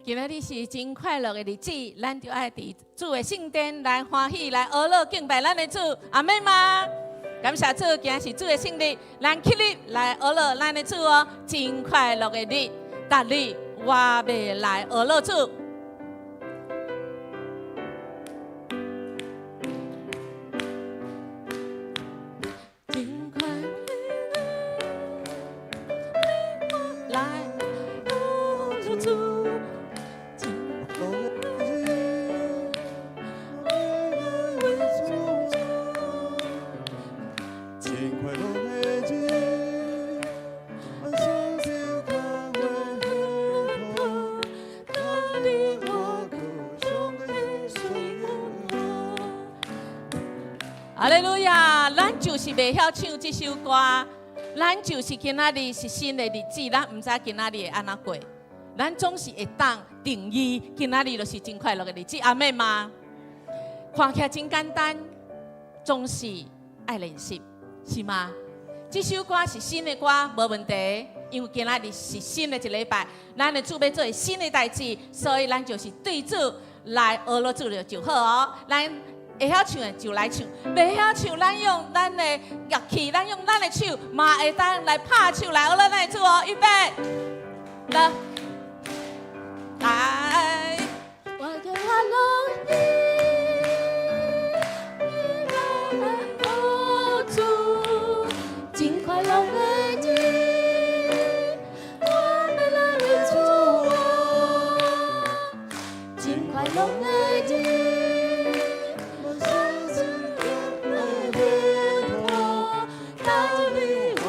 今仔日是真快樂的日子，咱就愛佇主的聖殿來歡喜，來呵咾敬拜咱的主，阿們嗎？感謝主，今日是主的聖日，咱起立來呵咾咱的主哦，真快樂的日，逐日我欲來呵咾主。真快樂來呵咾主。真快樂真快樂的日，萬事得較為好，帶領我去上帝水哈利路亞！咱就是袂曉唱這首歌，咱就是今仔日是新的日子，咱毋知今仔日會按怎過，咱總是會當定義今仔日就是真快樂的日子，阿們嗎？看起來真簡單，總是愛練習，是嗎？這首歌是新的歌，無問題，因為今仔日是新的一禮拜，咱的主欲做新的代誌，所以咱就是對主來呵咾主就好哦。咱會曉唱的就來唱，袂曉唱，咱用咱的樂器，咱用咱的手，嘛會當來拍手來呵咾咱的主哦。預備，來，來。我嘅歡樂日，來呵咾主，真快樂的日，我欲來為主活，真快樂的日，萬事得較為帶領我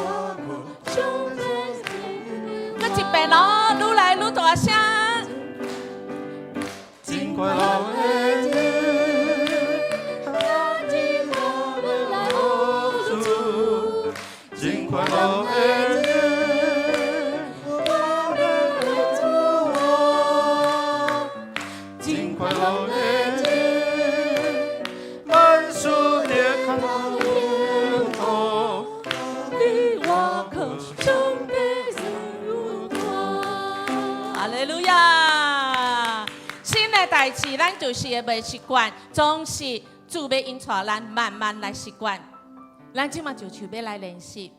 去上帝閣一遍哦，愈來愈大聲。真快樂的日，帶領我欲來呵咾主，真快樂的日，我欲來為主活，真快樂的日，萬事得較為好，你我可上帝如哈利路亞！新的代誌，咱就是會袂習慣，總是主欲引帶咱慢慢來習慣。咱這馬就像欲來練習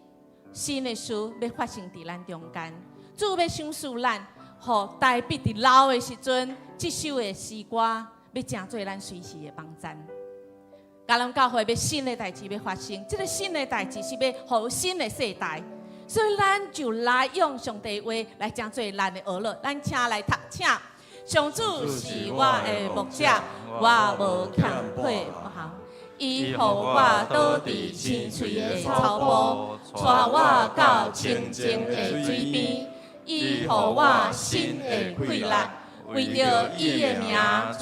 新的事，欲發生佇咱中間。主欲賞賜咱，予大衛佇老的時陣，這首的詩歌欲成做咱隨時的幫贊。迦南教會欲新的代誌欲發生，這個新的代誌是欲予新的世代。所以咱就來用上帝話來成做咱的呵咾，咱請來讀，請。上主是我的牧者，我無欠缺無項。伊予我倒佇青翠的草埔，帶我到清靜的水邊。伊予我心的快樂，為著伊的名，帶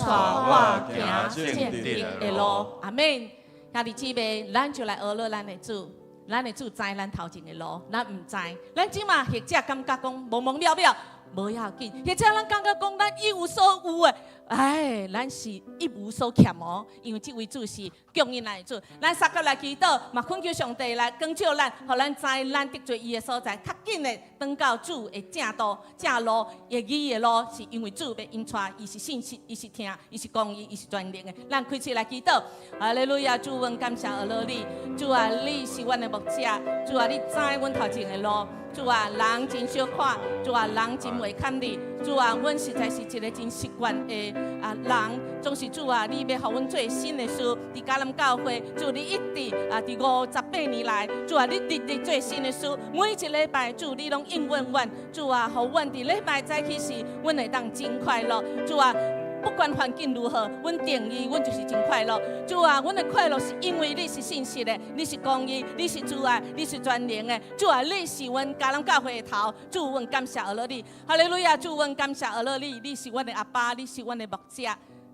我行正直的路。阿們。兄弟姊妹，咱就來呵咾咱的主。咱的主知咱頭前的路，咱毋知。咱這馬或者感覺講茫茫渺渺，無要緊；或者咱感覺講咱一無所有的，哎，咱是一無所欠哦。因為這位主是供應咱的主。咱三個來祈禱，嘛懇求上帝來光照咱，予咱知咱得罪伊的所在，較緊的轉到主的正道、正路、會義的路，是因為主欲引帶，伊是信實，伊是疼，伊是公義，伊是全能的。咱開喙來祈禱，哈利路亞，主，阮感謝呵咾你，主啊，你是阮的牧者，主啊，你知阮頭前的路。主啊，人真小看，主啊，人真袂堪你，主啊，阮實在是一個真習慣的啊人，總是主啊，你欲予阮做新的事，佇迦南教會，主你一直啊，佇58年來，主啊，你日日做新的事，每一禮拜主你攏應允阮，主啊，予阮佇禮拜早起時，阮會當真快樂，主啊。不管環境如何，阮定義阮就是真快樂。主啊，阮的快樂是因為你是信實的，你是公義，你是慈愛，你是全能的。主啊，你是阮迦南教會的頭。主，阮感謝呵咾你。哈利路亞，主，阮感謝呵咾你。你是阮的阿爸，你是阮的牧者。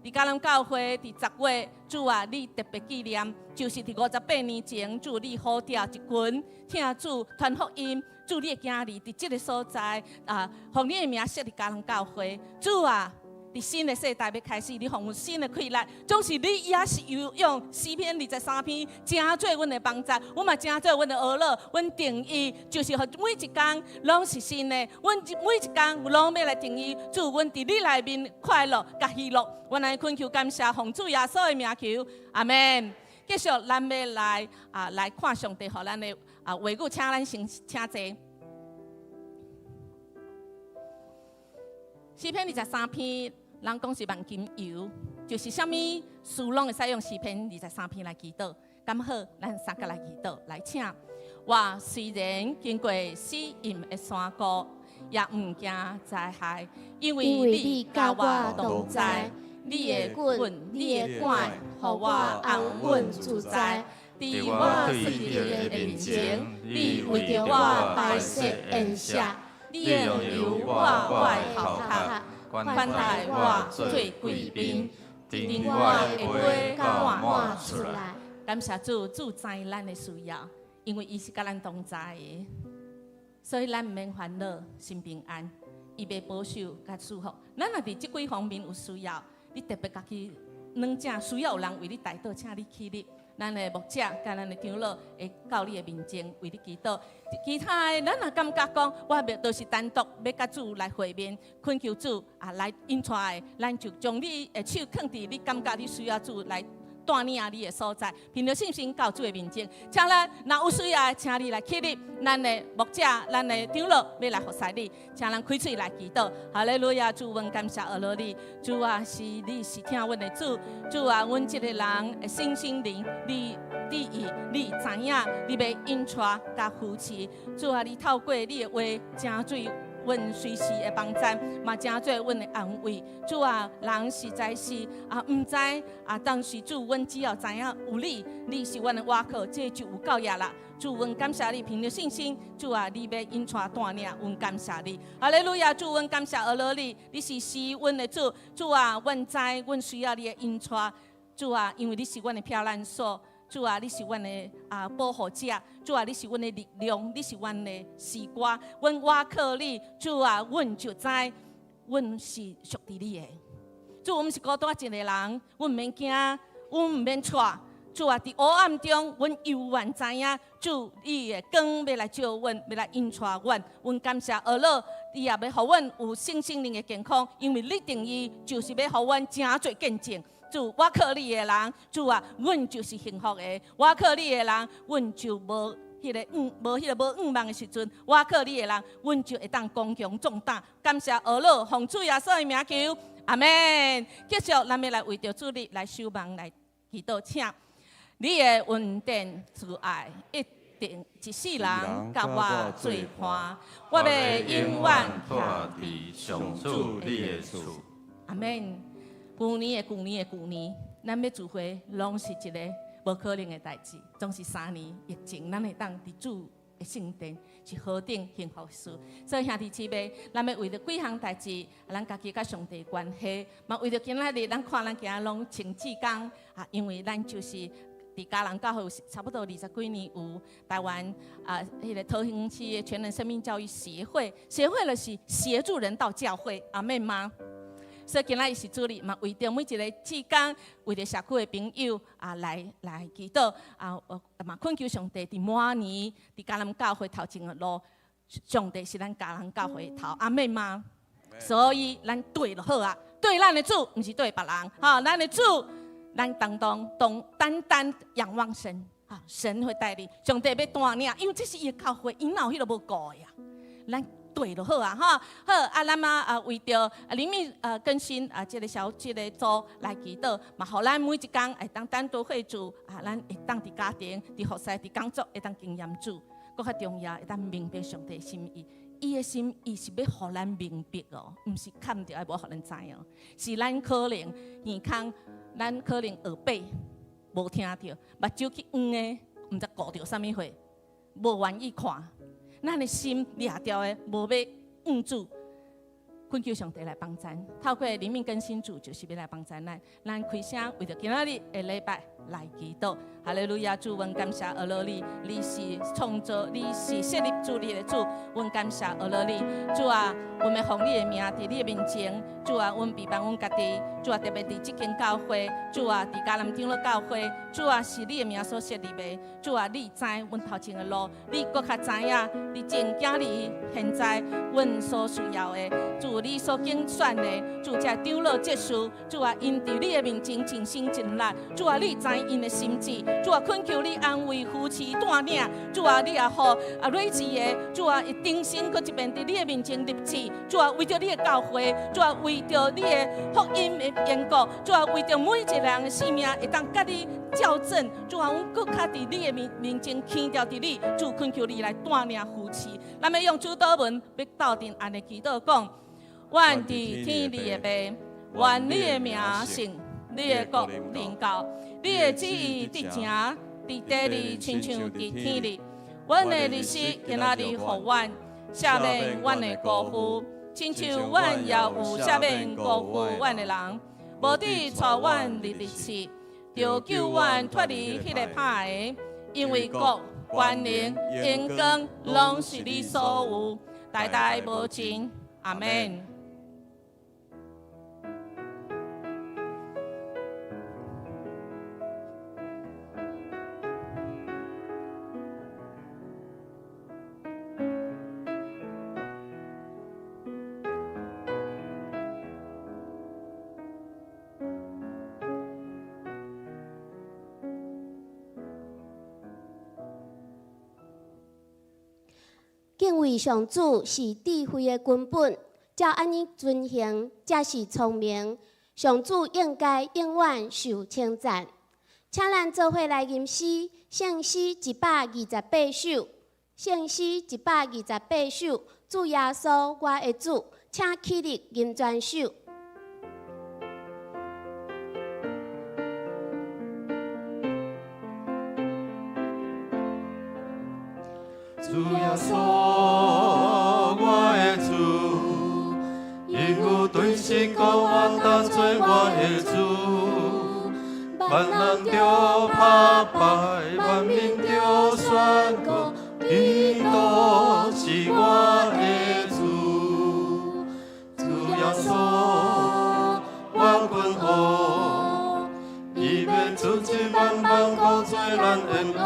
佇迦南教會佇10月，主啊，你特別紀念，就是佇58年前，主你呼召一群聽主傳福音，主你的囝兒佇這個所在啊，奉你的名設立迦南教會。主啊，佇新的世代欲開始，你予阮新的氣力，總是你也是有用詩篇二十三篇，成做阮的幫助，阮嘛成做阮的呵咾，阮定意就是予每一工攏是新的，阮每一工攏欲來定意，主，阮佇你內面快樂佮喜樂，阮來懇求感謝，奉主耶穌的名求，阿門。繼續，咱欲來啊來看上帝予咱的啊話語，請咱先請坐。詩篇二十三篇，人講是萬金油，就是啥物事攏會使用詩篇二十三篇來祈禱。敢好，咱三個來祈禱，來請。我雖然經過死蔭的山谷，也毋驚災害，因為你佮我同在，你的棍，你的拐，予我安穩自在。佇我仇敵的面前，你為著我擺設筵席。你用油抹我的頭殼，款待我做貴賓，頂我的杯到滿出來。感謝主，主知咱的需要，因為伊是佮咱同在的，所以咱毋免煩惱，心平安。伊欲保守佮祝福。咱若佇這幾方面有需要，你特別家己軟正需要有人為你代禱，請你起立。咱的牧者佮咱的長老會到你的面前為你祈禱。其他的，咱若感覺講，我欲就是單獨欲佮主來會面，懇求主啊來引帶的，咱就將你的手囥佇你感覺你需要主來帶領你的所在，憑著信心到主的面前。請咱若有需要，請你來起立，咱的牧者、咱的長老欲來服侍你，請咱開喙來祈禱。哈利路亞，主，阮感謝阿羅你，主啊，是你是疼阮的主，主啊，阮這个人的身心靈，你注意，你知影，你欲引帶佮扶持，主啊，你透過你的話，成做阮隨時的幫贊，嘛成做阮的安慰。主啊，人實在是啊，毋知啊，當時主，阮只要知影有你，你是阮的倚靠，這就有夠額啦。主，阮感謝你，憑著信心，主啊，你欲引帶帶領，阮感謝你。哈利路亞，主，阮感謝阿羅你，你是賜阮的主。主啊，阮知阮需要你的引帶。主啊，因為你是阮的避難所。主啊，你是阮的啊保護者。主啊，你是阮的力量，你是阮的詩歌。阮倚靠你，主啊，阮就知阮是屬佇你的。主，阮毋是孤單一个人，阮毋免驚，阮毋免掣。主啊，佇黑暗中，阮猶原知影，主你的光欲來照阮，欲來引帶阮。阮感謝阿老，伊也欲予阮有身心靈的健康，因為你定意就是欲予阮成做見證。主，倚靠你的人，主啊，阮就是幸福的；倚靠你的人，阮就無彼個無盼望的時陣，倚靠你的人，阮就會當剛強壯膽。感謝阿老，奉主耶穌的名求，阿門。繼續，咱欲來為著主日來守望來祈禱，請你的恩典慈愛一定一世人佮我做伴，我欲永遠徛佇上主你的厝。阿門。舊年的舊年的舊年，咱欲聚會，攏是一个無可能的代誌，總是3年疫情，咱會當佇主的聖殿是何等幸福的事。所以兄弟姊妹，咱欲為著幾項代誌，咱家己佮上帝關係，嘛為著今仔日，咱看咱今仔攏穿志工啊，因為咱就是佇嘉南教會有差不多二十幾年，有台灣啊，彼个桃園市的全人生命教育協會，協會就是協助人到教會，阿們嗎？所以今仔日是主日，嘛為著每一个志工，為著社區的朋友啊，來祈禱啊，嘛懇求上帝佇明年佇嘉南教會頭前的路，上帝是咱嘉南教會的頭，阿們嗎？所以咱對就好啊，對咱的主，毋是對別人，吼，咱的主，咱當當當單單仰望神，啊，神會帶領，上帝欲帶領，因為這是伊的教會，伊哪有彼个無顧的啊？咱對就好啊，吼，好啊，咱嘛啊為著靈命更新啊，這个小這个組來祈禱，嘛予咱每一工會當單獨會主啊，咱會當佇家庭、佇服侍、佇工作會當經驗主，閣較重要會當明白上帝心意。伊的心意是欲予咱明白哦，毋是看著愛無予咱知哦，是咱可能耳空，咱可能耳背無聽著，目睭去黃的，毋知顧著啥物貨，無願意看。咱的心掠牢的，無欲向主。懇求上帝來幫贊，透過靈命更新組，就是欲來幫贊咱。咱開聲為著今仔日的禮拜來祈禱。哈利路亞，主，阮感謝阿羅你，你是創造，你是設立主日的主，阮感謝阿羅你。主啊，阮欲奉你的名，佇你的面前，主啊，阮備辦阮家己，主啊，特別佇這間教會，主啊，佇迦南長老教會，主啊，是你的名所設立的，主啊，你知阮頭前的路，你閣較知影，你前今日現在阮所需要的，主你所揀選的，主這長老執事，主啊，𪜶佇你的面前盡心盡力，主啊，你知𪜶的心志，主啊，懇求你安慰、扶持、帶領，主啊，你也予啊睿智的，主啊，會重新閣一遍佇你的面前立志，主啊，為著你的教會，主啊，為著你的福音的緣故，主啊，為著每一個人的性命會當佮你校正，主啊，阮閣較佇你的面面前牽著佇你，主懇求你來帶領扶持。咱欲用主禱文，欲鬥陣按呢祈禱講：阮佇天裡的父，願你的名聖，你的國臨到，你的旨意得成，佇地裡親像佇天裡。阮的日食今仔日予阮，赦免阮的辜負，親像阮也有赦免辜負阮的人。無得帶阮入入試，著救阮脫離彼個歹的，因為國、權能、榮光，攏是你所有，代代無盡。阿們。敬畏上主是智慧的根本，照按呢遵行才是聰明。上主應該永遠受稱讚。請咱做伙來吟詩，聖詩128首，聖詩128首，主耶穌，我的主，請起立吟全首。主耶穌，我的主，伊有頓時講我當做我的主，萬人著拍敗，萬民著宣告，基督是我的主。主耶穌，我君王，伊欲出一萬萬國做咱的王。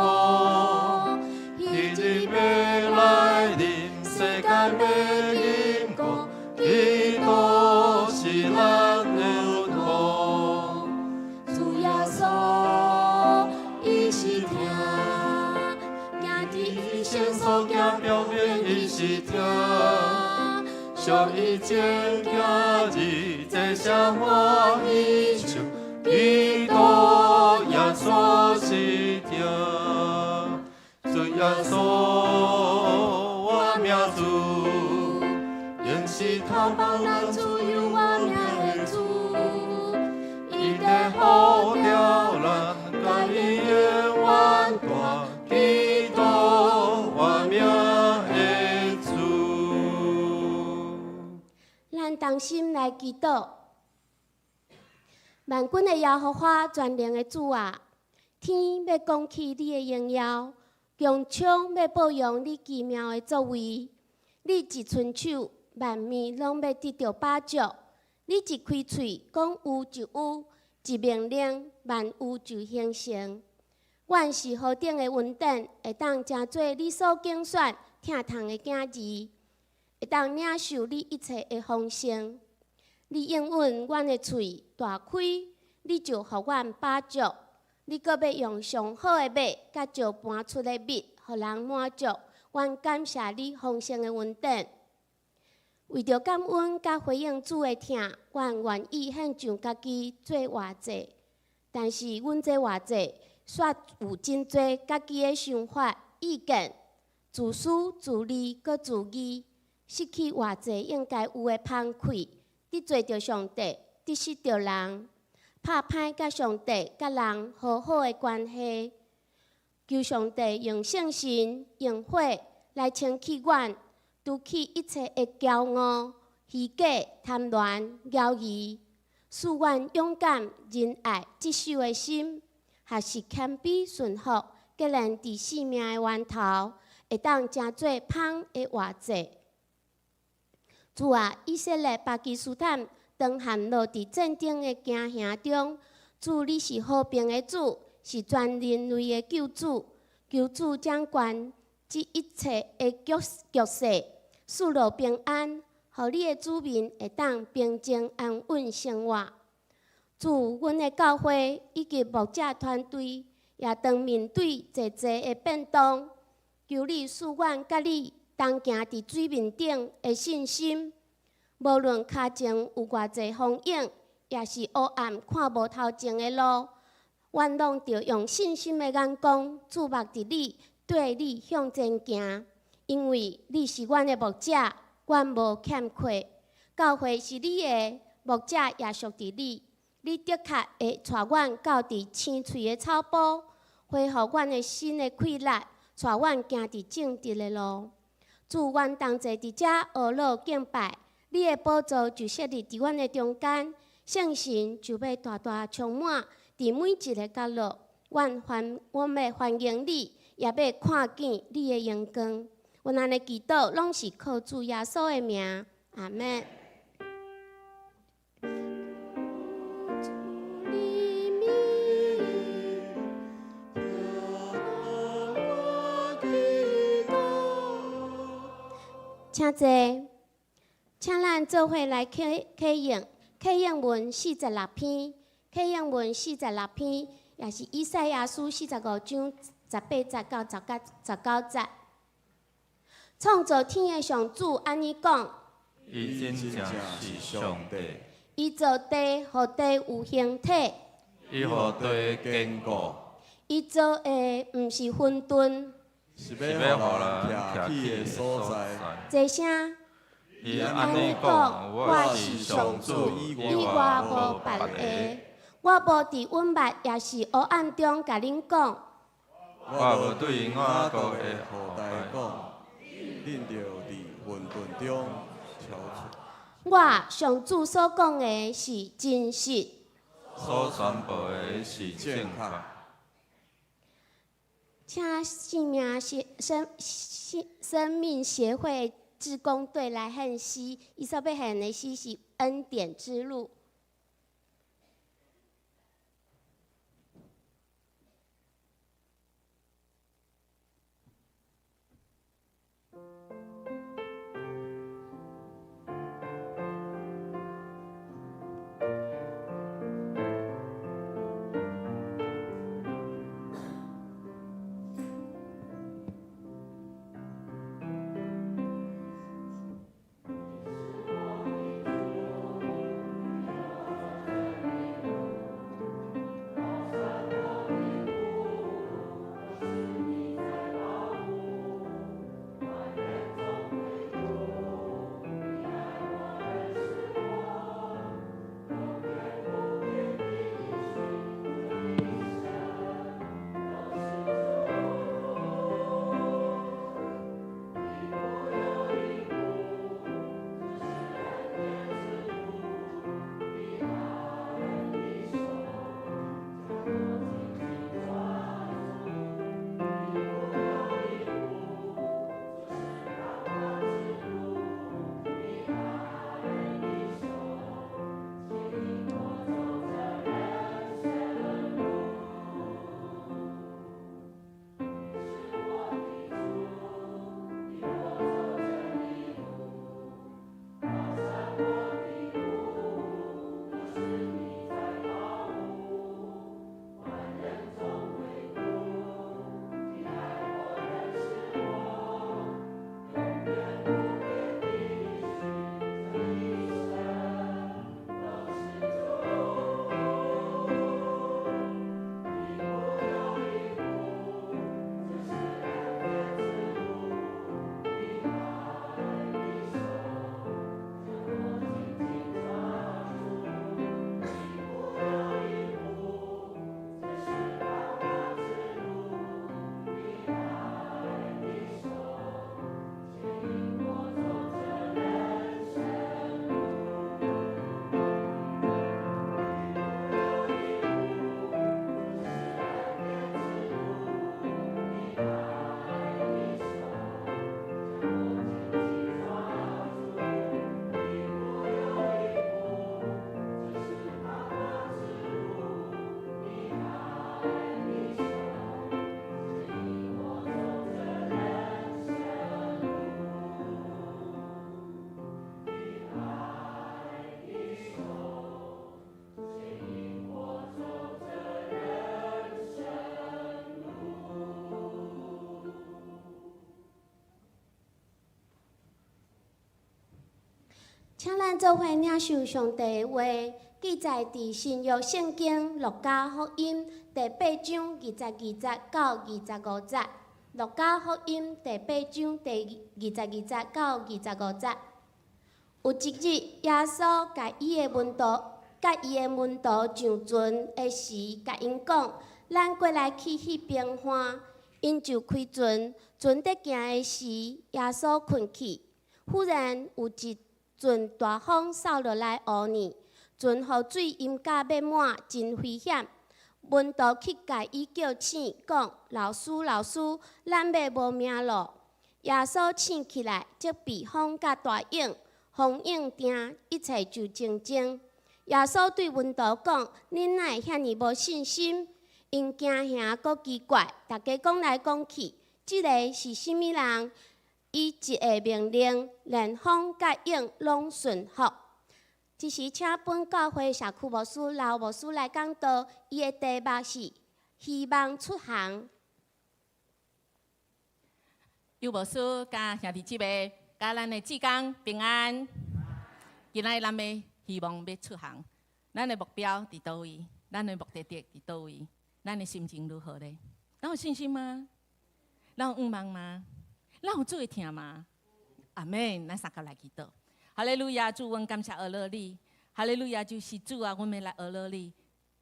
彼日欲來臨，世界欲經過，基督是咱的王。主耶穌，伊是疼，行佇伊聖所行表面，伊是疼，惜伊前行日，這聲歡喜唱，基督耶穌是疼。主耶穌，我命主，仍是他幫咱自由活命的主，伊得呼召咱，共伊永遠住，基督活命的主。咱同心來祈禱，萬軍的耶和華全能的主啊，天欲講起你的榮耀，穹蒼欲報揚你奇妙的作為。你一伸手，萬物攏欲得著飽足；你一開喙，講有就有；一命令，萬有就形成。阮是何等的恩典，會當成做你所揀選疼痛的囝兒，會當領受你一切的豐盛。你應允阮的喙大開，你就予阮飽足。你閣欲用上好的麥，佮石盤出的蜜，予人滿足。阮感謝你豐盛的恩典。為著感恩佮回應主的疼，阮願意獻上家己做活祭。但是阮這活祭，煞有真濟家己的想法、意見、自私、自利、閣自義，失去活祭應該有的芳氣，得罪著上帝，得失著人，拍歹佮上帝、佮人和好的關係。求上帝用聖神、用火來清去阮，除去一切的驕傲、虛假、貪婪、驕傲，賜阮勇敢、仁愛、職守的心，學習謙卑順服，結連佇性命的源頭，會當成做芳的活祭。主啊，以色列、巴基斯坦當陷落佇戰爭的驚嚇中，主你是和平的主，是全人類的救主。求主掌權這一切的局勢，賜落平安，予你的子民會當平靜安穩生活。主，阮的教會以及牧者團隊也當面對濟濟的變動，求你賜阮佮你同行佇水面頂的信心。無論跤前有偌濟風湧，抑是烏暗看無頭前的路，阮攏著用信心的眼光注目佇你，綴你向前行。因為你是阮的牧者，阮無欠缺。教會是你的，牧者也屬佇你。你的確會帶阮到佇青翠的草埔，恢復阮的身的氣力，帶阮行佇正直的路。主，阮同齊佇遮呵咾敬拜，你的寶座就設立佇阮的中間，聖神就欲大大充滿佇每一个角落。阮欲歡迎你，也欲看見你的榮光。阮按呢祈禱，攏是靠主耶穌的名，阿們。主你名，聽我祈禱。請坐，請咱做伙來啟應，啟應文四十六篇，啟應文四十六篇，也是以賽亞書45章18節到19節。創造天的上主按呢講：伊真正是上帝，伊造地，予地有形體；伊予地堅固，伊造的毋是混沌。是是欲予欲予人人徛徛起的起的所在。所在。這聲伊按呢講，我是上主，以以外無別个。我無佇隱密，抑是黑暗中共恁講。我無對雅各的後後代代講，恁著佇混沌中超出。我上主所講的是真實。所宣布的是正確。請生命協生生生命協會志工隊來獻詩，伊所欲獻的詩是《恩典之路》。你請咱做伙領受上帝的話，記載佇新約聖經路加福音第八章二十二節到二十五節。路加福音第八章第二十二節到二十五節。有一日，耶穌佮伊的門徒上船的時，共𪜶講：咱過來去彼邊岸。𪜶就開船，船佇行的時，耶穌睏去。忽然有一陣大風掃落來湖呢，船予水淹甲欲滿，真危險。門徒去共伊叫醒，講：老師，老師，咱欲無命咯！耶穌醒起來，責備風佮大湧，風湧定，一切就靜靜。耶穌對門徒講：恁哪會遐爾無信心？𪜶驚嚇閣奇怪，大家講來講去，這个是啥物人？伊一下命令，連風佮湧攏順服。這時，請本教會社區牧師劉牧師來講道，伊的題目是希望出航。尤牧師佮兄弟姊妹，佮咱的志工平安。今仔日咱欲希望欲出航，咱的目標佇佗位？咱的目的地佇佗位？咱的心情如何呢？咱有信心嗎？咱有向望嗎？咱有主的疼嗎？阿門。咱三個來祈禱。哈利路亞，主，阮感謝阿樂你。哈利路亞，就是主啊，阮欲來學你。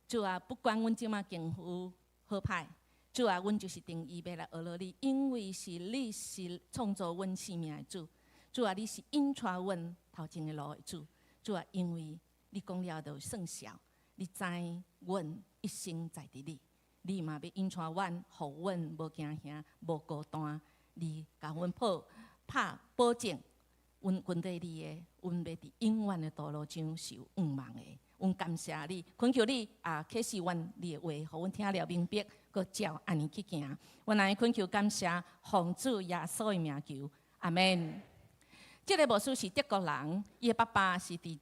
主啊，不管阮這馬境遇好歹，主啊，阮就是定意欲來學你，因為是你是創造阮生命的主。主啊，你是引帶阮頭前的路的主。主啊，因為你講了就算數，你知阮一生在佇你，你嘛欲引帶阮，予阮無驚嚇、無孤單。你共阮抱拍保證，阮跟綴你的，阮欲佇永遠的道路上是有向望的。阮感謝你，懇求你啊，啟示阮你的話，予阮聽了明白，閣照按呢去行。阮來懇求感謝，奉主耶穌的名求，阿門。這个牧師是德國人，伊的爸爸是佇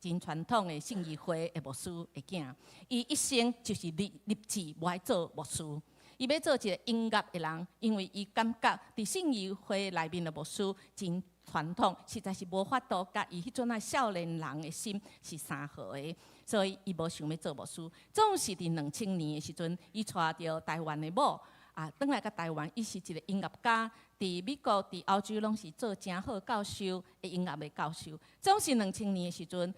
真傳統的信義會的牧師的囝。伊一生就是立志無愛做牧師，伊欲做一个音樂的人，因為伊感覺佇信義會內面的牧師真傳統，實在是無法度佮伊彼陣仔少年人的心是相合的，所以伊無想欲做牧師。總是佇2000年的時陣，伊娶著台灣的某。啊，轉來到台灣，伊是一个音樂家，佇美國、佇歐洲攏是做誠好教授的音樂的教授。總是2000年的時陣，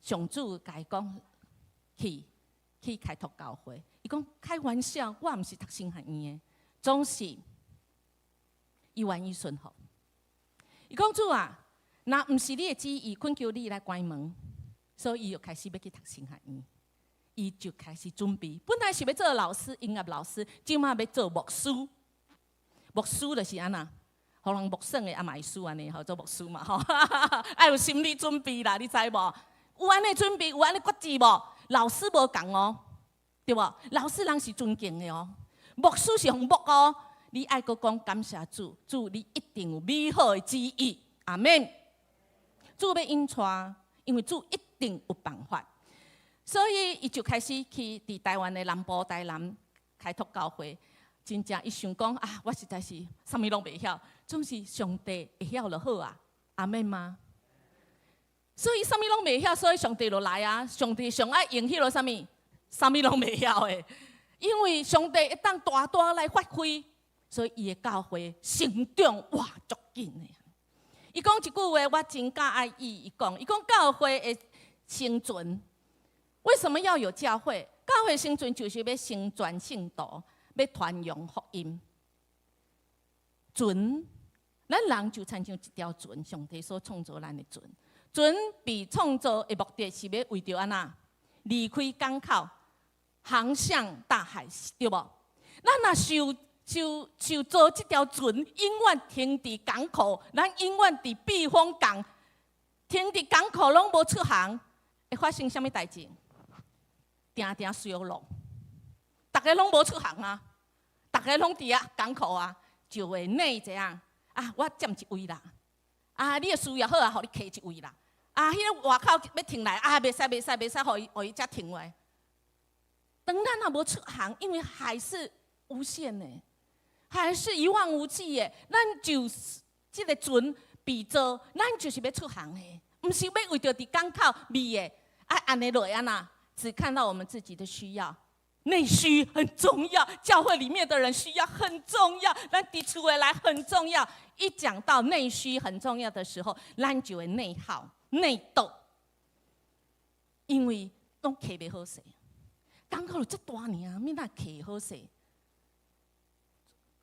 上主共伊講去開拓教會。伊講開玩笑，我毋是讀神學院的。總是伊願意順服。伊講主啊，若毋是你的旨意，懇求你來關門。所以伊就開始欲去讀神學院。伊就開始準備，本來是欲做老師，音樂老師，這馬欲做牧師。牧師就是按怎，予人牧耍的啊嘛會輸按呢，吼做牧師嘛吼，愛有心理準備啦，你知無？有按呢準備，有按呢決志無？老師無仝哦，對無？老師人是尊敬的哦，牧師是予牧哦。你愛閣講感謝主，主你一定有美好的旨意，阿門。主欲引帶，因為主一定有辦法。所以，伊就開始去佇台灣的南部台南開拓教會。真正，伊想講啊，我實在是啥物攏袂曉，總是上帝會曉就好啊，阿門嗎？所以啥物攏袂曉，所以上帝就來啊！上帝上愛用彼个啥物，啥物攏袂曉的，因為上帝會當大大來發揮，所以伊的教會成長哇足緊的。伊講一句話，我真佮愛伊。伊講教會的生存。為什麼要有教會？教會生存就是欲成全聖徒，欲傳揚福音。船，咱人就親像一條船，上帝所創造咱的船。船被創造的目的是欲為著按怎？離開港口，航向大海，對無？咱若受造這條船，永遠停佇港口，咱永遠佇避風港，停佇港口攏無出航，會發生啥物代誌？定定燒落，逐家攏無出航啊，逐家攏佇遐港口啊，就會內怎樣啊？我佔一位啦，啊，你的事業好啊，予你揢一位啦，啊，彼个外口欲停來啊，袂使袂使袂使，予伊遮停落來。當咱若無出航，因為海是無限的，海是一望無際的，咱就是這个船被造，咱就是欲出航的，毋是欲為著佇港口味的，啊，按呢落按呢，只看到我們自己的需要。內需很重要，教會裡面的人需要很重要，咱佇厝的來很重要。一講到內需很重要的時候，咱就會內耗、內鬥，因為攏客袂好勢，港口就遮大爾，免哪客好勢？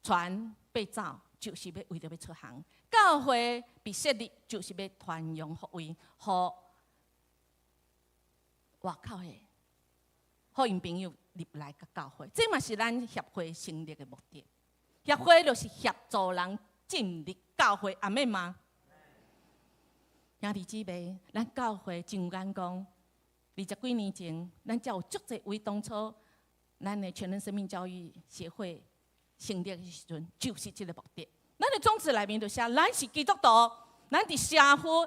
船被造就是欲為著欲出航，教會被設立就是欲傳揚福音，予外口的予𪜶朋友入來佮教會，這嘛是咱協會成立的目的。協會就是協助人進入教會，阿們嗎？兄弟姊妹，咱教會真有眼光。20幾年前，咱才有足濟位當初咱的全人生命教育協會成立的時陣，就是這個目的。咱的宗旨內面就寫，咱是基督徒，咱佇社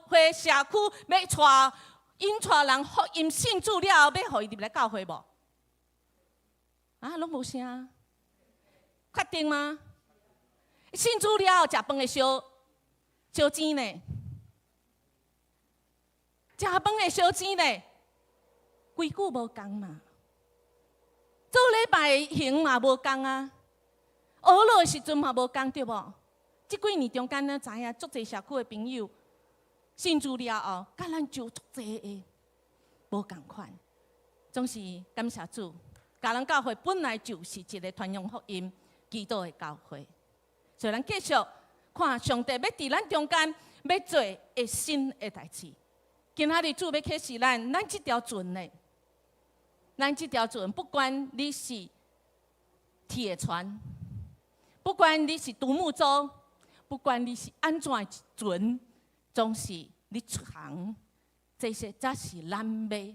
會社區欲帶引帶人福音信主了後，欲予伊入來教會無？啊，攏無聲，確定嗎？信主了後，食飯會相相爭呢？食飯會相爭呢？規矩無仝嘛？做禮拜行嘛無仝啊？學落的時陣嘛無仝對無？這幾年中間，咱知影足濟社區的朋友信主了後，佮咱就足濟的無仝款，總是感謝主。迦南教會本來就是一個傳揚福音、祈禱的教會，所以咱繼續看上帝欲佇咱中間欲做的新的代誌。今仔日主欲啟示咱，咱這條船呢，咱這條船，不管你是鐵船，不管你是獨木舟，不管你是按怎的船，總是你出航，這些才是咱欲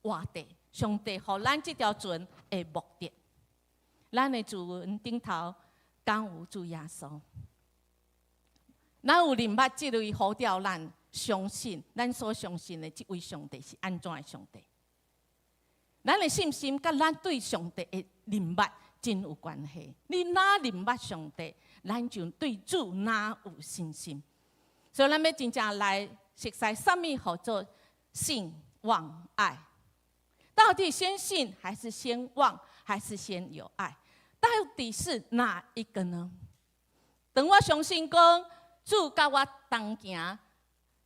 活的。上帝予咱這條船的目的，咱的船頂頭敢有主耶穌？咱有認捌這位呼召咱相信，咱所相信的這位上帝是按怎的上帝？咱的信心佮咱對上帝的認捌真有關係。你若認捌上帝，咱就對主若有信心。所以，咱欲真正來熟悉啥物號做信望愛。到底先信還是先望，還是先有愛？到底是哪一個呢？當我相信講主佮我同行，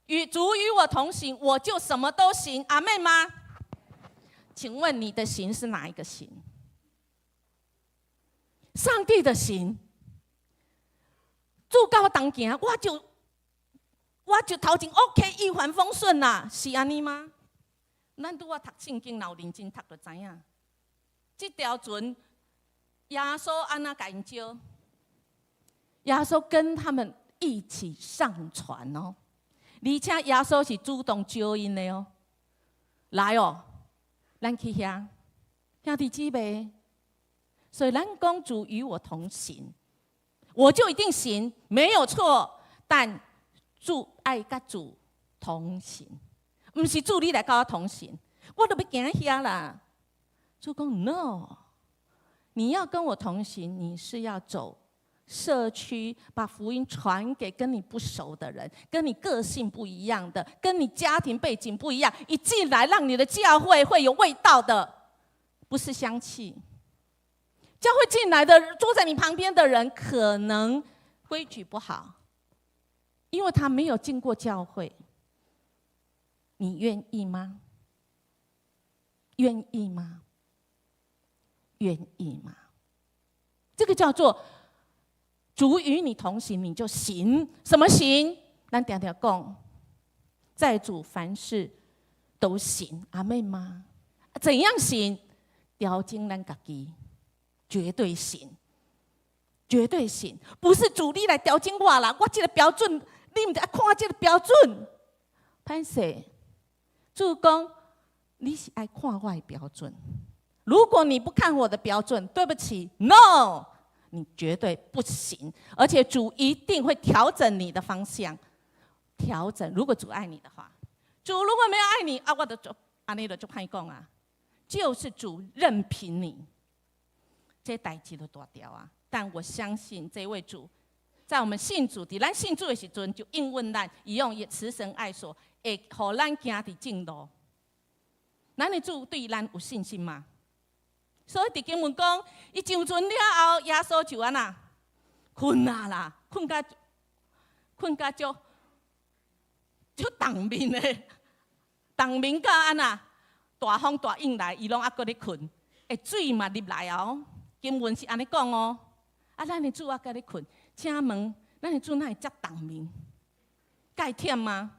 與主與我同行，我就什麼都行。阿們嗎？請問你的行是哪一個行？上帝的行。主佮我同行，我就頭前 OK 一帆風順啦，是按呢嗎？咱拄仔讀聖經，若有認真讀就知影。這條船，耶穌按怎共𪜶招？耶穌跟他們一起上船哦，而且耶穌是主動招𪜶的哦。來哦，咱去遐，兄弟姊妹，所以咱講主與我同行，我就一定行，沒有錯。但主愛佮主同行。毋是主你來佮我同行，我都欲行遐啦。主講 No，你要跟我同行，你是要走社區，把福音傳給跟你不熟的人，跟你個性不一樣的，跟你家庭背景不一樣，一進來讓你的教會會有味道的，不是香氣。教會進來的坐在你旁邊的人，可能規矩不好，因為他沒有進過教會。你願意嗎？願意嗎？願意嗎？這個叫做主與你同行，你就行。什麼行？咱常常講，在主凡事都行。阿們嗎？怎樣行？調整咱家己，絕對行，絕對行。不是主你來調整我啦，我這個標準，你毋著愛看這個標準。歹勢，主講你是愛看我的標準。如果你不看我的標準，對不起，No，你絕對不行。而且主一定會調整你的方向，調整。如果主愛你的話，主如果沒有愛你啊，我就做按呢就足歹講啊，就是主任憑你，這代誌就大條啊。但我相信這位主，在我們信主佇咱信主的時陣，就應允咱，伊用慈繩愛索。會予咱行佇正路。咱的主對咱有信心嗎？所以佇經文講，伊上船了後，耶穌就按怎睏啊啦，睏甲足足當眠的，當眠到按怎大風大湧來，伊攏猶閣咧睏，會水嘛入來哦。經文是按呢講哦。啊，咱的主猶閣咧睏，請問咱的主哪會遮當眠？會忝嗎？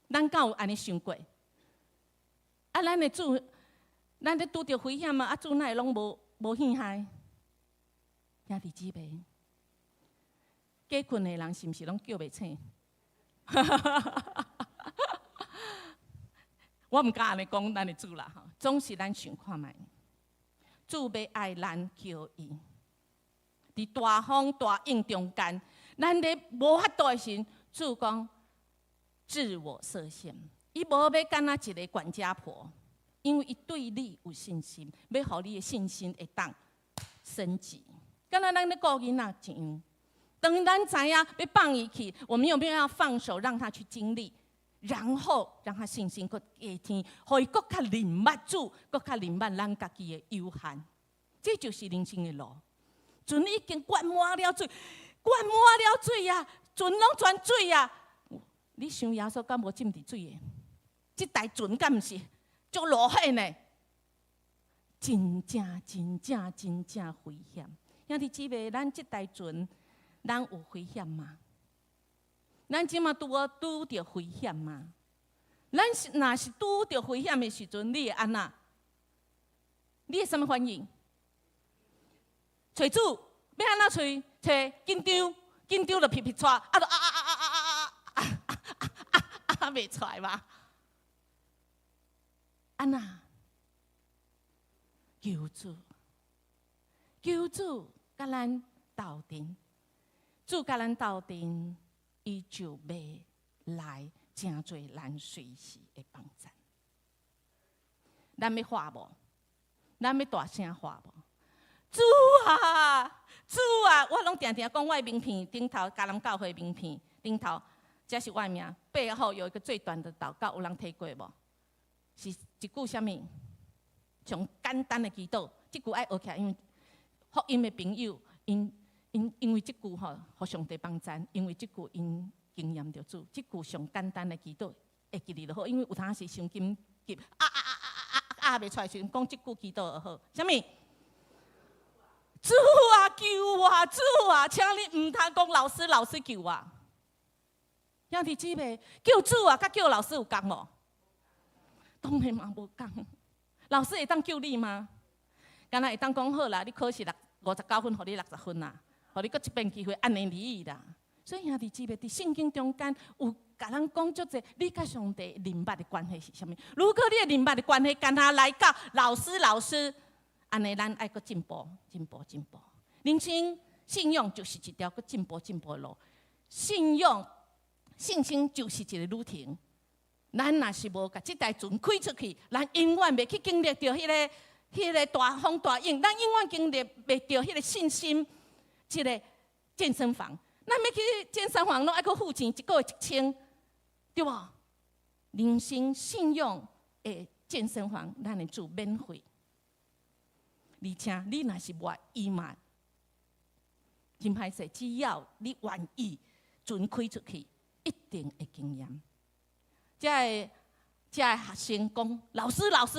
咱敢有按呢想過？啊，咱的主，咱咧拄著危險啊！啊，主哪會攏無見害？兄弟姊妹，假睏的人是毋是攏叫袂醒？我毋敢按呢講咱的主啦，吼，總是咱想看覓，主欲愛咱求伊，佇大風大湧中間，咱咧無法度的時，主講自我設限，伊無欲干焦一个管家婆，因為伊對你有信心，欲予你的信心會當升級。敢若咱咧顧囡仔一樣，當咱知影欲放伊去，我們有沒有要放手讓他去經歷，然後讓他信心閣加添，予伊閣較認捌主，閣較認捌咱家己的有限。這就是人生的路。船已經灌滿了水，灌滿了水啊！船攏全水啊！你想耶穌敢無浸佇水的？這台船敢毋是足落險的？真正真正真正危險。兄弟姊妹，咱這台船，咱有危險嗎？咱這馬拄好拄著危險嗎？咱是若是拄著危險的時陣，你會按怎？你會啥物反應？揣主，欲按怎揣？揣緊張，緊張就皮皮掣，啊，就啊啊啊啊啊啊啊啊啊啊，袂出來嘛？按怎？求主，求主，共咱鬥陣，主共咱鬥陣，伊就欲來成做咱隨時的幫贊。咱欲喊無？咱欲大聲喊無？主啊，主啊！我攏定定講我的名片頂頭，迦南教會名片頂頭，這是我的名，背後有一個最短的禱告，有人提過無？是一句啥物？上簡單的祈禱，這句愛學起來，因為福音的朋友，𪜶因為這句吼，予上帝幫贊，因為這句𪜶經驗著主，這句上簡單的祈禱會記得就好，因為有當時傷緊急，啊啊啊啊啊啊袂出來時陣，講這句祈禱就好。啥物？主啊，救我！主啊，請你毋通講老師，老師救我。兄弟姊妹，叫主啊，佮叫老師有仝無？當然嘛無仝。老師會當救你嗎？敢若會當講好啦，你考試六59分，予你60分啦，予你閣一遍機會，按呢而已啦。所以兄弟姊妹，佇聖經中間有共咱講足濟，你佮上帝認捌的關係是啥物？如果你的認捌的關係，干焦來到老師，老師。按呢，咱愛閣進步、進步、進步。人生信仰就是一條閣進步、進步的路。信仰、信心就是一个旅程。咱若是無共這台船開出去，咱永遠袂去經歷著彼个大風大湧，咱永遠經歷袂著彼个信心。這个健身房，咱欲去健身房，攏愛閣付錢，一個月1000，對無？人生信仰的健身房，咱的主免費。而且你若是無愛，伊嘛真歹勢。只要你願意船開出去，一定會經驗。這个學生講：老師，老師，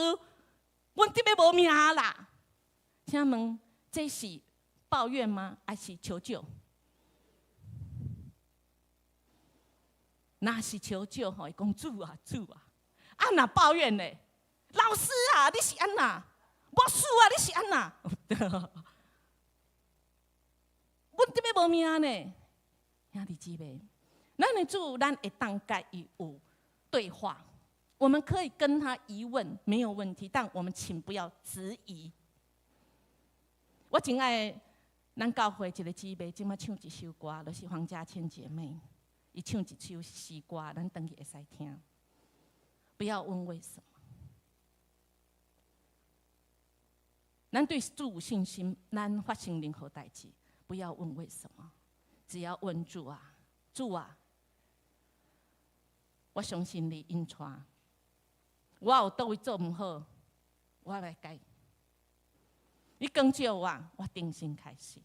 阮得欲無命啦！請問這是抱怨嗎？還是求救？若是求救吼，伊講主啊，主啊！啊，若抱怨咧，老師啊，你是按怎？牧師啊，你是按怎？阮得欲無命呢？兄弟姊妹，咱的主，咱會當共伊有對話，我們可以跟他疑問，沒有問題，但我們請不要質疑。我真愛咱教會一个姊妹，這馬唱一首歌，就是黃家千姐妹，伊唱一首詩歌，咱轉去會使聽。不要問為什麼。咱對主有信心，咱發生任何代誌，不要問為什麼，只要問主啊，主啊，我相信你引帶。我有佗位做毋好，我來改。你光照我，我重新開始。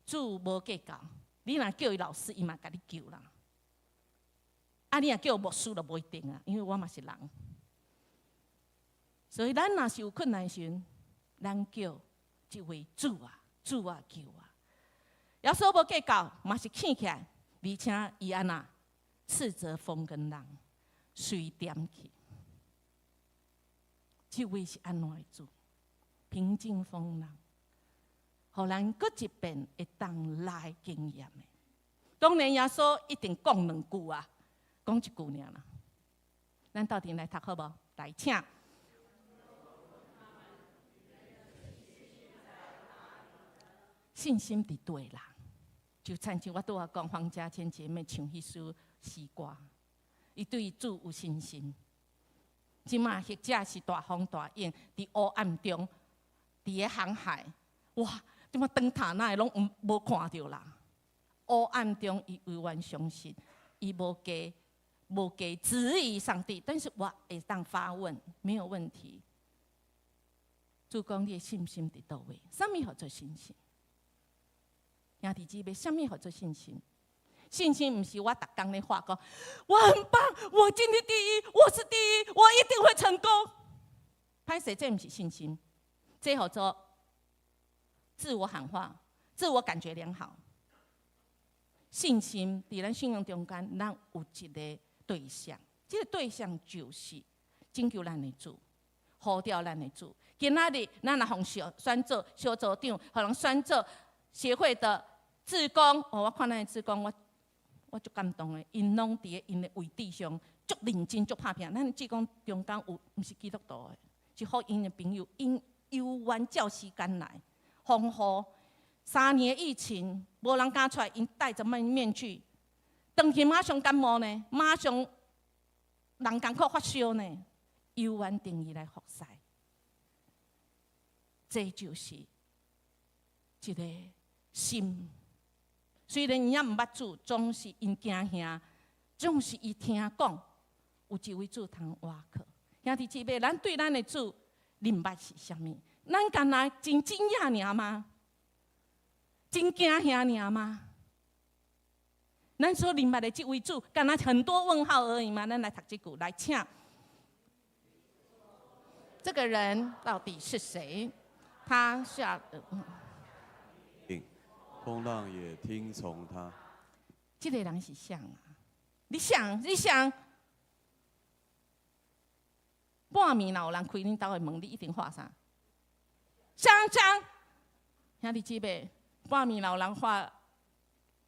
主無計較，你若叫伊老師，伊嘛共你救啦。啊，你若叫牧師就無一定啊，因為我嘛是人。所以咱若是有困難時，咱叫這位主啊，主啊救我。耶穌無計較，嘛是氣起來，而且伊按怎斥責風跟浪，隨點去。這位是按怎的主？平靜風浪，予咱閣一遍會當來經驗的。當然耶穌一定講兩句啊，講一句爾啦。咱鬥陣來讀好無？來，請。信心佇對啦，就親像我拄仔講，黃家千姐妹唱彼首詩歌，伊對主有信心。這馬或者是大風大浪，佇黑暗中，佇咧航海，哇！這馬燈塔哪會攏毋無看著啦？黑暗中，伊永遠相信，伊無加無加質疑上帝，但是我會當發問，沒有問題。主講你的信心佇佗位？啥物號做信心？兄弟姊妹，啥物號做信心？信心毋是我逐工咧話講，我很棒，我今天第一，我是第一，我一定會成功。歹勢，這毋是信心，這號做自我喊話，自我感覺良好。信心佇咱信仰中間，咱有一個對象，這個對象就是拯救咱的主，呼召咱的主。今仔日咱若予人選做小組長，予人選做協會的志工，哦，我看咱的志工，我足感動的，𪜶攏佇咧𪜶的位置上足認真、足拍拚。咱志工中間有毋是基督徒的，是福音的朋友，𪜶猶原照時間來。防護3年疫情，無人敢出來，𪜶戴著面具，轉去馬上感冒呢，馬上人艱苦發燒呢，猶原定義來服侍。這就是一個心。雖然𪜶猶毋捌主，總是𪜶驚嚇，總是伊聽講有一位主通倚靠。兄弟姊妹，咱對咱的主認捌是啥物？咱敢若真驚訝爾嗎？真驚嚇爾嗎？咱所認捌的這位主，敢若很多問號而已嗎？咱來讀這句，來請。這個人到底是誰？他下。風浪也聽從他。這個人是誰啊？你想，你想，半暝若有人開恁兜的門，你一定喊啥？誰誰，兄弟姊妹，半暝若有人喊，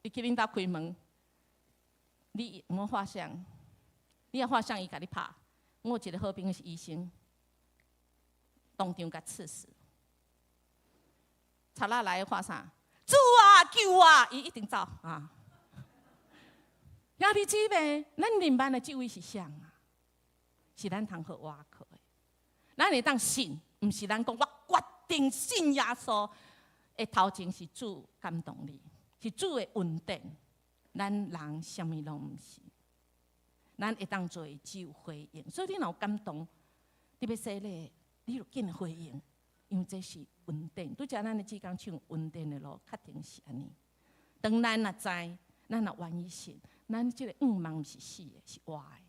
你去恁兜開門，你毋好喊誰？你若喊誰，伊共你拍。我有一個好朋友是醫生，當場共刺死。賊仔來喊啥？主啊，救我！伊一定走啊！兄弟姊妹，咱認捌的這位是誰啊？是咱通好倚靠的。咱會當信，毋是咱講我決定信耶穌。的頭前是主感動你，是主的恩典。咱人啥物攏毋是，咱會當做的只有回應。所以你若有感動，你欲洗禮，你就緊回應，因為這是恩典。拄才咱的志工唱恩典的路，確定是按呢。當咱若知，咱若願意信，咱這個願望毋是死的，是活的。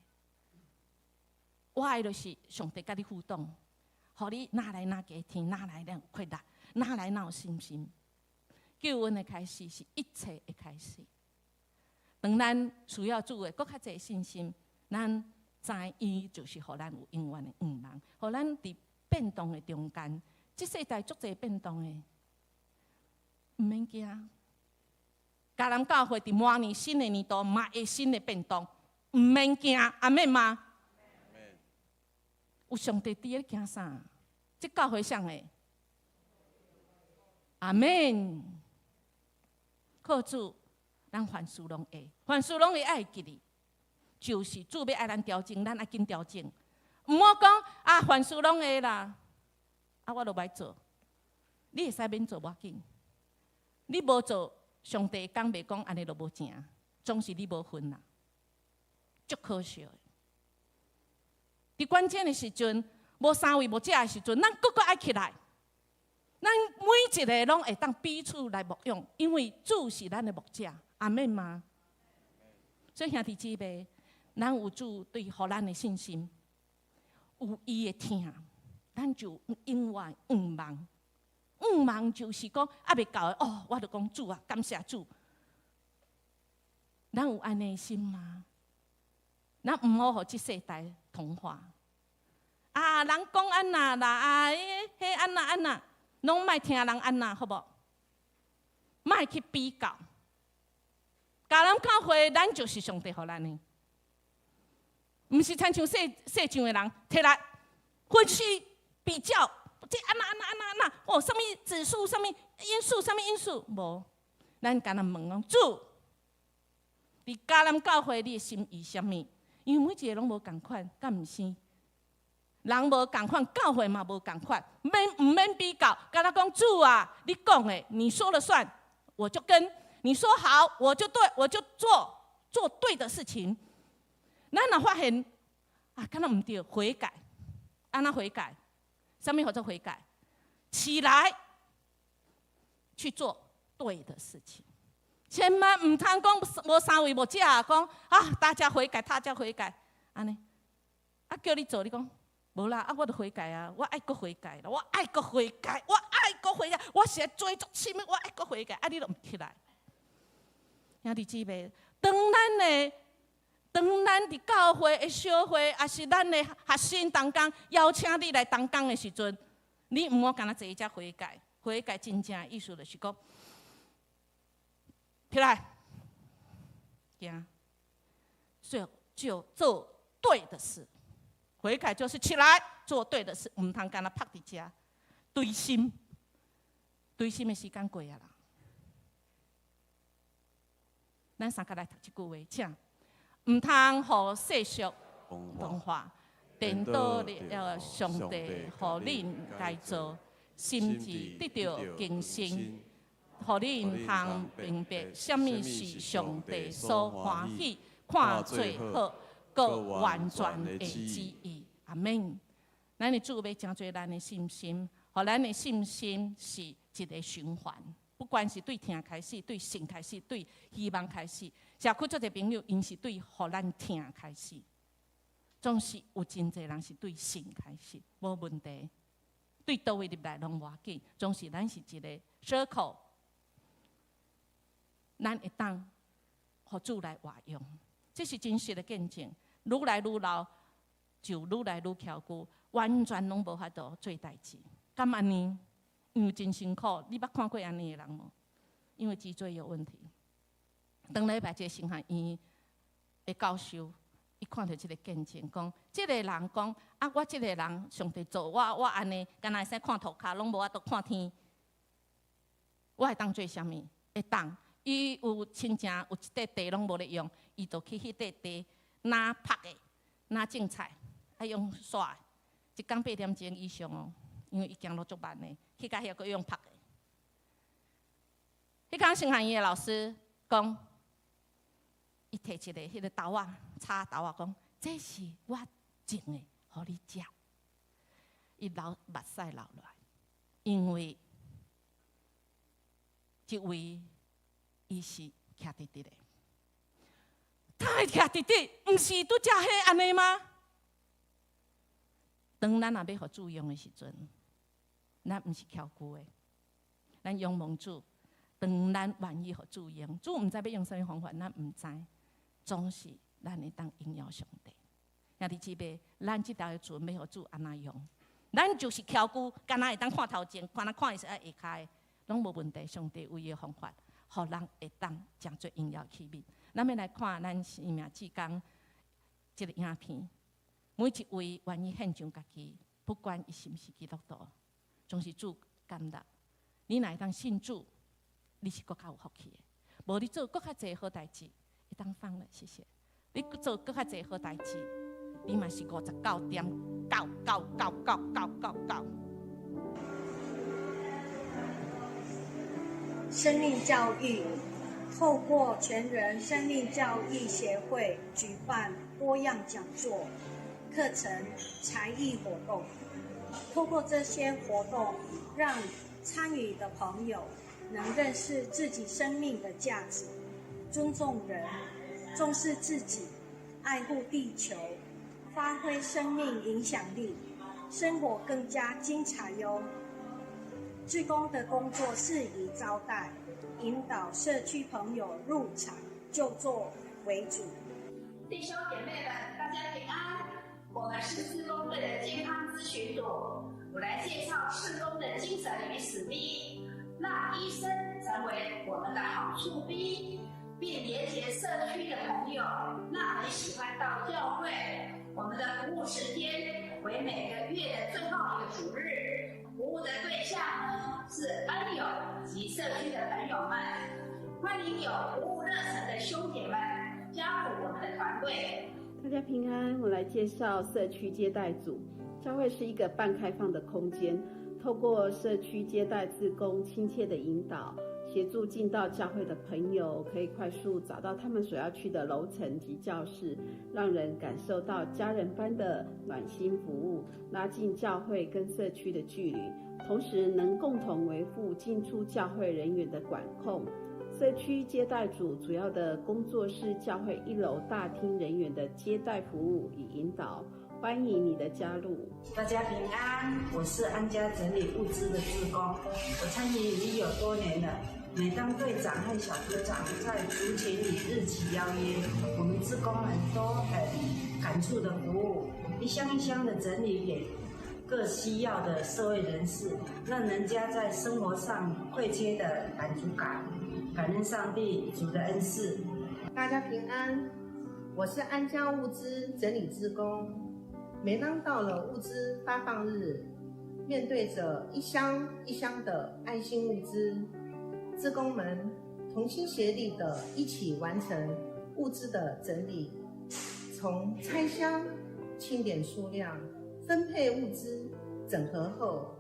活的就是上帝佮你互動，予你哪來哪加天，哪來哪有氣力，哪來哪有信心。救恩的開始是一切的開始。當咱需要主的，閣較濟信心，咱知伊就是予咱有永遠的願望，予咱佇變動的中間，這世代足濟變動的，毋免驚。迦南教會佇明年新的年度嘛會新的變動，毋免驚，阿們嗎？有上帝佇，你驚啥？這教會誰的？阿們。靠主，咱凡事攏會，凡事攏會愛記得，就是主欲愛咱調整，咱愛緊調整。毋好講啊，凡事攏會啦，啊，我都袂做。你會使免做無要緊，你無做，上帝講袂講按呢就無成，總是你無份啦。足可惜的。佇關鍵的時陣，無三位牧者的時陣，咱閣閣愛起來。咱每一个攏會當彼此來牧養，因為主是咱的牧者，阿們嗎？所以兄弟姊妹，咱有主對予咱的信心，有伊的疼，咱就永遠向望。向望就是講，猶未到的哦，我就講主啊，感謝主。咱有按呢的心嗎？咱毋好予這世代同化。啊，人講按那啦，啊，彼按那按那，攏莫聽人按那，好無？莫去比較。迦南教會，咱就是上帝予咱的，毋是親像世世上的人提來分析比較，這按那按那按那按那，哦，啥物指數，啥物因素，啥物因素，無。咱干焦問講主，佇迦南教會你的心意啥物？因為每一個攏無仝款，敢毋是？人無仝款，教會嘛無仝款，免毋免比較，干焦講主啊，你講的，你說了算，我就跟。你說好，我就對，我就做做對的事情。咱若發現啊，敢若毋對，悔改，按怎悔改？啥物號做悔改？起來去做對的事情。千萬毋通講無三位牧者講啊，大家悔改，大家悔改，按呢？啊，叫你做，你講無啦，啊，我著悔改啊，我愛閣悔改啦，我愛閣悔改，我愛閣悔改，我是罪足深的，我愛閣悔改，啊，你都毋起來。兄弟姊妹，當咱佇教會的小會，抑是咱的學生同工邀請你來同工的時陣，你毋好干焦坐遮悔改。悔改真正的意思就是講，起來，行，做就做對的事。悔改就是起來做對的事，毋通干焦趴佇遮，灰心，灰心的時間過啊啦。咱三個來讀這句話，請毋通予世俗同化，顛倒了上帝予恁改造，心智得著更新，予恁通明白啥物是上帝所歡喜、看做好、閣完全的旨意。阿門。咱的主欲成做咱的信心，予咱的信心是一个循環。不管是對疼開始，對信開始，對希望開始，社區足濟朋友，𪜶是對予咱疼開始，總是有真濟人是對信開始，無問題。對佗位入來攏無要緊，總是咱是一個 circle，咱會當予主來活用，這是真實的見證。愈來愈老，就愈來愈蹺久，完全攏無法度做代誌。敢按呢？因為真辛苦，你捌看過按呢的人無？因為脊椎有問題。當禮拜這個神學院的教授，伊看著這個見證，講這個人講啊，我這個人上帝造我，我按呢，敢若會使看塗跤，攏無法度看天。我會當做啥物？會當。伊有親情，有一塊地攏無咧用，伊就去彼塊地若曝的，若種菜，愛用刷的，一工8點鐘以上哦，因為伊行路足慢的，去到遐閣用曝的。彼工神學院的老師講，伊提一個彼个豆仔，炒豆仔，講這是我種的，予你食。伊流目屎流落來，因為這位伊是徛直直的，他會徛直直，毋是拄才彼按呢嗎？當咱若欲予主用的時陣，咱毋是蹺久的，咱仰望主。當咱願意予主用，主毋知欲用啥物方法，咱毋知，總是咱會當榮耀上帝。兄弟姊妹，咱這條船欲予主按怎用？咱就是蹺久，敢若會當看頭前，敢若看伊是愛下跤的，攏無問題。上帝有伊的方法，予人會當成做榮耀器皿。咱欲來看咱生命志工這个影片，每一位願意獻上家己，不管伊是毋是基督徒，總是主感動。你若會當信主，你是閣較有福氣的。無你做閣較濟好代誌，會當放了，謝謝。你做閣較濟好代誌，你嘛是59.9999999。生命教育透過全人生命教育協會舉辦。多样讲座、课程、才艺活动。透过这些活动，让参与的朋友能认识自己生命的价值，尊重人，重视自己，爱护地球，发挥生命影响力，生活更加精彩哟。志工的工作是以招待、引导社区朋友入场就座为主。弟兄姐妹们，大家平安。我们是志工队的健康咨询组，我来介绍志工的精神与使命，让医生成为我们的好处兵，并连结社区的朋友，让人喜欢到教会。我们的服务时间为每个月的最后一个主日，服务的对象呢是恩友及社区的朋友们，欢迎有服务热忱的兄姐们加入我们的团队。大家平安，我来介绍社区接待组。教会是一个半开放的空间，透过社区接待志工亲切的引导，协助进到教会的朋友可以快速找到他们所要去的楼层及教室，让人感受到家人般的暖心服务，拉近教会跟社区的距离，同时能共同维护进出教会人员的管控。社区接待组主要的工作是教会一楼大厅人员的接待服务与引导，欢迎你的加入。大家平安，我是安家整理物资的志工，我参与已经有多年了。每当队长和小组长在族群里日期邀约，我们志工们都很感触的服务，一箱一箱的整理给各需要的社会人士，让人家在生活上匮缺的满足感。感恩上帝主的恩赐。大家平安，我是安家物资整理志工。每当到了物资发放日，面对着一箱一箱的爱心物资，志工们同心协力的一起完成物资的整理，从拆箱、清点数量、分配物资、整合后，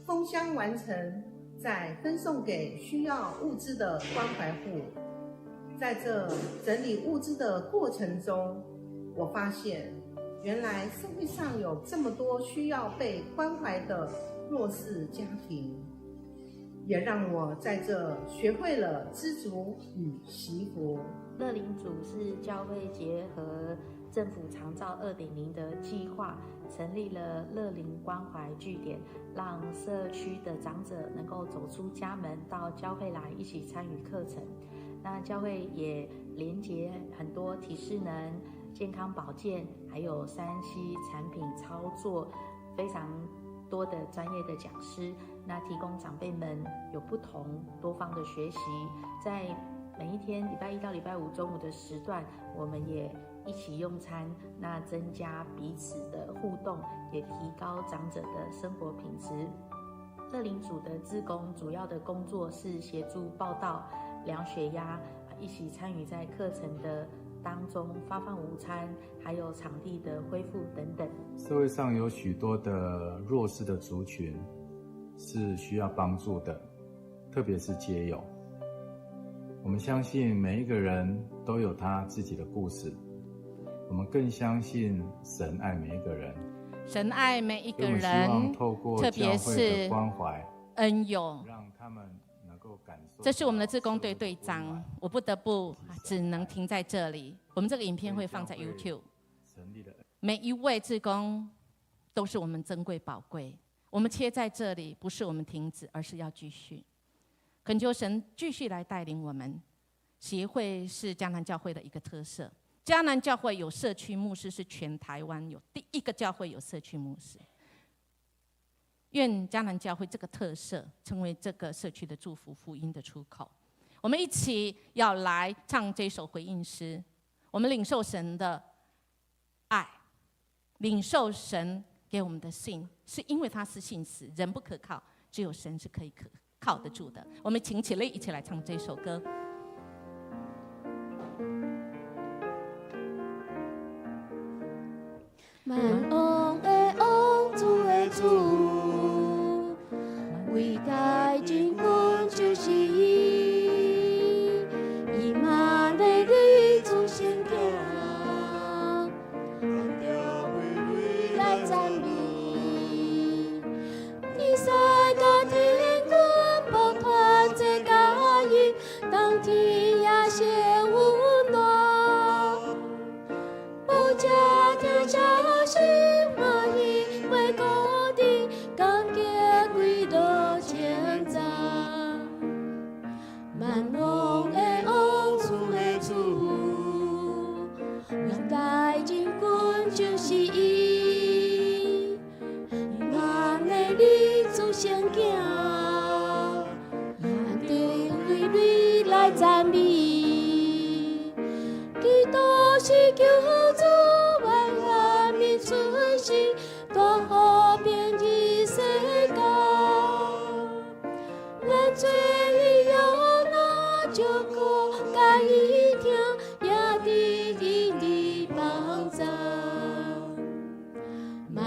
封箱完成，再分送给需要物资的关怀户。在这整理物资的过程中，我发现原来社会上有这么多需要被关怀的弱势家庭，也让我在这学会了知足与惜福。乐龄组是教会结合政府长照2.0的计划，成立了乐龄关怀据点，让社区的长者能够走出家门，到教会来一起参与课程。那教会也连结很多体适能、健康保健，还有3C 产品操作，非常多的专业的讲师，那提供长辈们有不同多方的学习。在每一天礼拜一到礼拜五中午的时段，我们也一起用餐，那增加彼此的互动，也提高长者的生活品质。乐龄组的志工主要的工作是协助报到、量血压，一起参与在课程的当中发放午餐，还有场地的恢复等等。社会上有许多的弱势的族群是需要帮助的，特别是街友。我们相信每一个人都有他自己的故事，我们更相信神爱每一个人。神爱每一个所以我们希人望透过特别教会的是关怀，恩友。让他们能够感受。这是我们的志工队队长，我不得不只能停在这里。我们这个影片会放在 YouTube。成立了每一位志工都是我们珍贵宝贵。我们切在这里，不是我们停止，而是要继续。恳求神继续来带领我们。协会是迦南教会的一个特色。迦南教会有社区牧师，是全台湾有第一个教会有社区牧师。愿迦南教会这个特色成为这个社区的祝福福音的出口。我们一起要来唱这首回应诗，我们领受神的爱，领受神给我们的信，是因为他是信实，人不可靠，只有神是可以可靠得住的。我们请起立，一起来唱这首歌。万王的王，主的主，伟大真君就是伊，以马内利主圣行，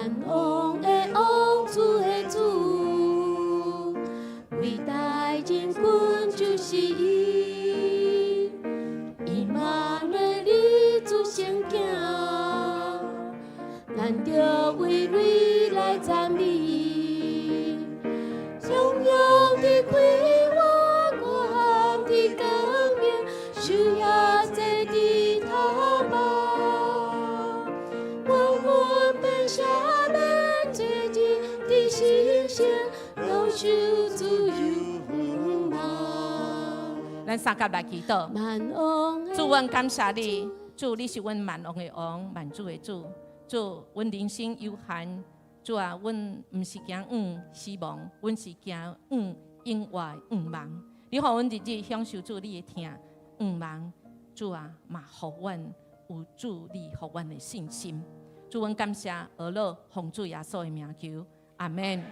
萬王的王，主的主，偉大人君就是伊，以馬內利主聖行，咱著為你來讚美，榮耀的快活，光的光明，主耶坐佇頭目，我們變下面做日的星星，享受自由夢。咱相佮來祈禱。主，阮感謝你，主，你是阮萬王的王，萬主的主。主，阮人生有限，主啊，阮毋是驚往死亡，阮是驚往永活的向望。你予阮日日享受主你的疼向望，主啊，嘛予阮有主你予阮的信心。主，阮感謝阿樂奉主耶穌的名求，阿門。